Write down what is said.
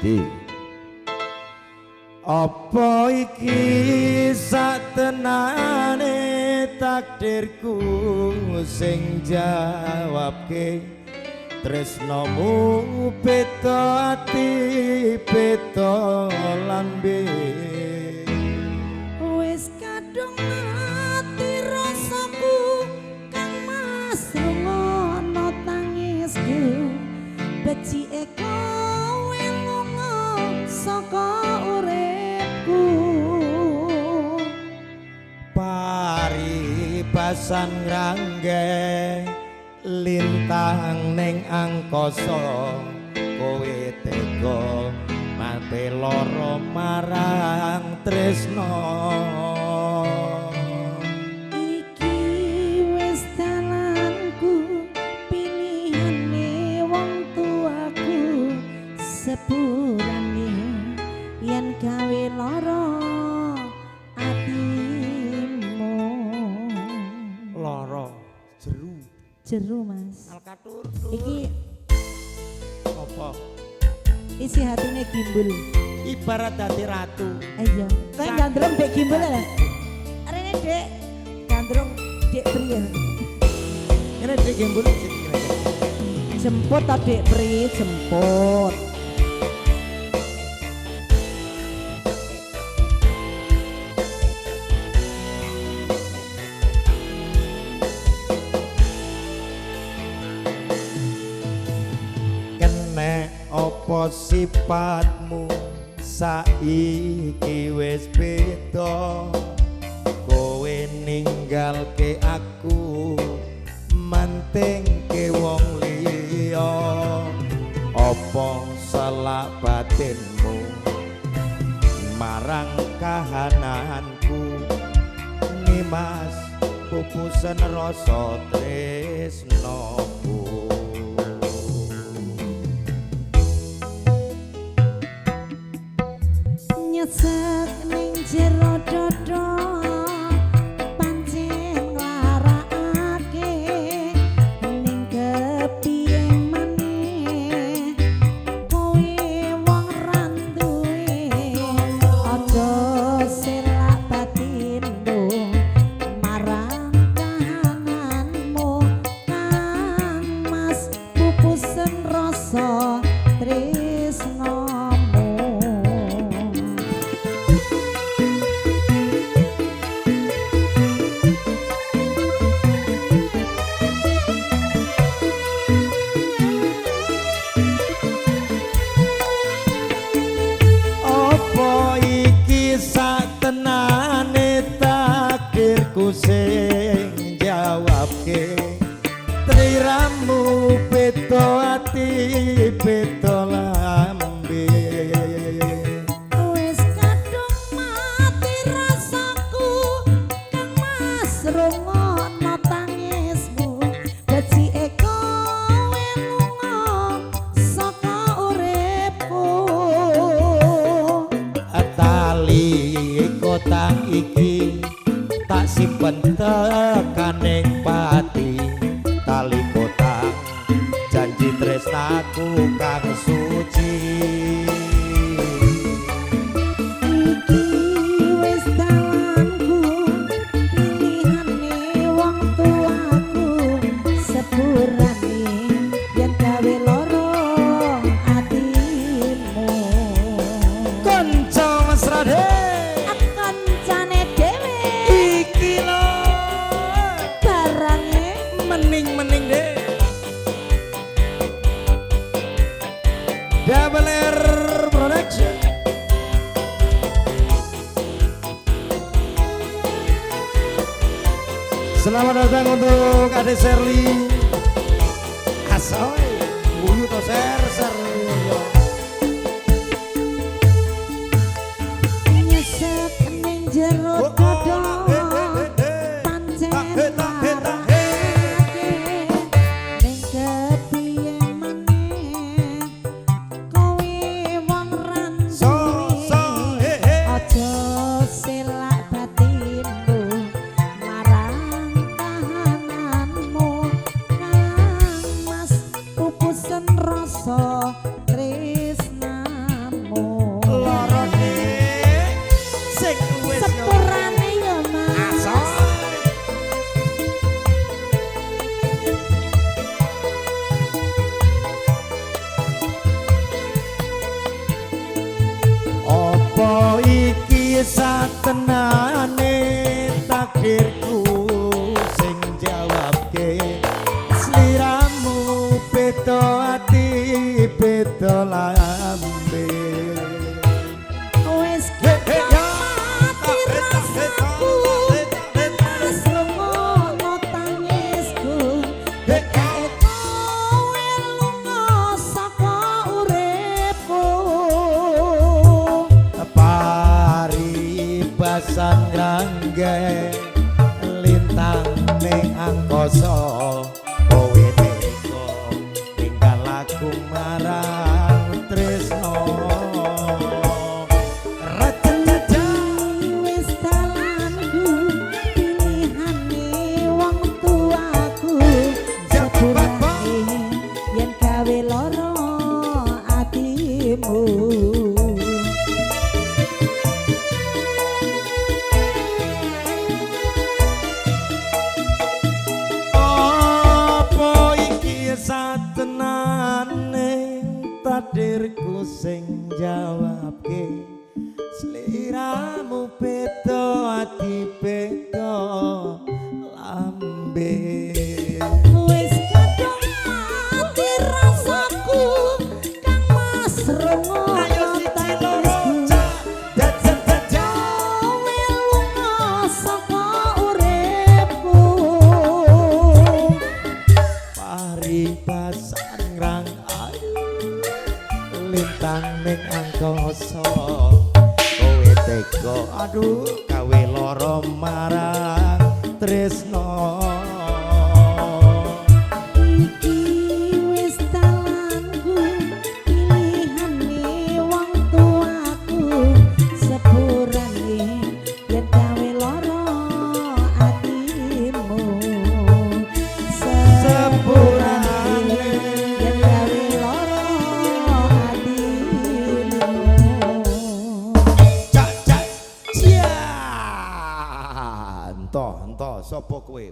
Edi. Apa iki satenane takdirku sing jawabke tresnomu beda ati beda lambe. Wis kadung mati rasaku Kang Mas rungono tangisku becike kowe lunga saka uripku. Paribasan ngrangge lintang ning angkasa kowe tega mate lara marang tresno. Iki wis dalanku pilihane wong tuaku sepurane yen gawe lara atimu. Lara jeru jeru Mas. Alkatur iki apa isi hatine gimbul ibarat dadi ratu. Iya kowe gandrung Dek Gimbul lho. Rene Dek gandrung Dek Pri ya. Ngene Dek Gimbul jemput ta Dek Pri jemput. Kene apa sifatmu saiki wis beda kowe ninggalke aku mentingke wong liya. Apa salah batinmu marang kahananku nimas pupusen rasa tresnoku. Nyesek ning jero dada pancen nglarakake ning kepiye maneh kowe wong ra duwe aja selak batinmu marang kahananmu Kang Mas pupusen rasa tresno. Tenane takdirku sing jawabke triramu beda ati beda lambe. Wis kadung mati rasaku Kang Mas rungono tangismu becike kowe lunga saka uripku. Tali kotang iki tak simpen tekaning pati tali kotang janji tresnaku kang suci. Iki wis dalanku pilihane wong tuaku sepurane yen gawe lara atimu. Kanca mesra kancane dhewe iki lho barange mening-mening deh. Double R Production. Selamat datang untuk Ade Sherly. Asoy, guyu to ser ser. Nyesek ning jero dada pancen nglarakake ning kepiye maneh kowe wong ra duwe aja selak batinmu marang kahananmu Kang Mas pupusen rasa tresnamu. satenane takdirku sing jawabke sliramu beda ati beda lambe. Wis mati rasaku pas rungono tangisku, kae kowe lunga saka uripku. Paribasan ngrangge lintang ning angkasa, kowe tega tinggal aku marang tresno. Wis dalanku pilihane wong tuaku, sepurane yen gawe lara atimu. Apa iki satenane takdirku sing jawabke sliramu beda ati beda lambe. Wis kadung mati rasaku kang mas rungono tangisku, kowe lunga saka uripku. Paribasan ngrang ayu lintang ning angkasa, kowe tega aduh gawe lara marang tresno. Iki wis dalanku pilihane wong tuaku, sepurane yen gawe lara atimu. Sepurane yen gawe lara atimu. Cak cak cia. Entoh entoh sapa kowe?